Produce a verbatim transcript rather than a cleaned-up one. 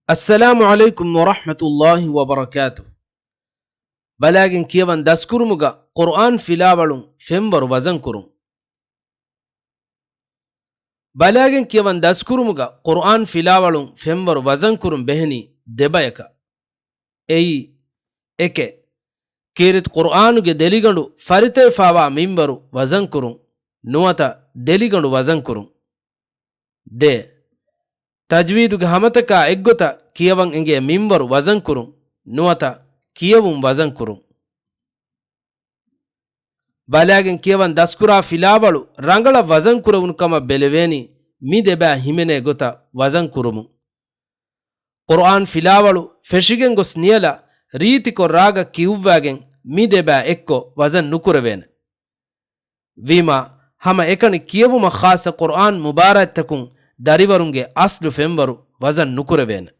އައްސަލާމު ޢަލައިކުމް ވަރަޙްމަތުﷲި ވަބަރަކާތު. ބަލާގެން ކިޔަވަން ދަސްކުރުމުގަ ޤުރްއާން ފިލާވަޅުން ފެންވަރު ވަޒަންކުރުން. ބަލާގެން ކިޔަވަން ދަސްކުރުމުގަ ޤުރްއާން ފިލާވަޅުން ފެންވަރު ވަޒަންކުރުން ބެހެނީ ދެބަޔަކަށް. އެއީ، އެކެއް، ކީރިތި ޤުރްއާނުގެ ދެލިގަނޑު ފަރިތަވެފާވާ މިންވަރު ވަޒަންކުރުން، ނުވަތަ ދެލިގަނޑު ވަޒަންކުރުން. ދޭ، ތަޖްވީދުގެ ހަމަތަކާ އެއްގޮތަށް ކިޔަވަން އެނގޭ މިންވަރު ވަޒަންކުރުން، ނުވަތަ ކިޔެވުން ވަޒަންކުރުން. ބަލާގެން ކިޔަވަން ދަސްކުރާ ފިލާވަޅު ރަނގަޅަށް ވަޒަންކުރެވުނު ކަމަށް ބެލެވޭނީ މި ދެބައި ހިމެނޭ ގޮތަށް ވަޒަންކުރުމުން. ޤުރްއާން ފިލާވަޅު ފެށިގެން ގޮސް ނިޔަލަށް ރީތިކޮށް ރާގަށް ކިޔުއްވާގެން މި ދެބައި އެއްކޮށް ވަޒަން ނުކުރެވޭނެ. ވީމާ، ހަމަ އެކަނި ކިޔެވުމަށް ޚާއްޞަ ޤުރްއާން މުބާރާތްތަކުން ދަރިވަރުންގެ އަސްލު ފެންވަރު ވަޒަން ނުކުރެވޭނެ.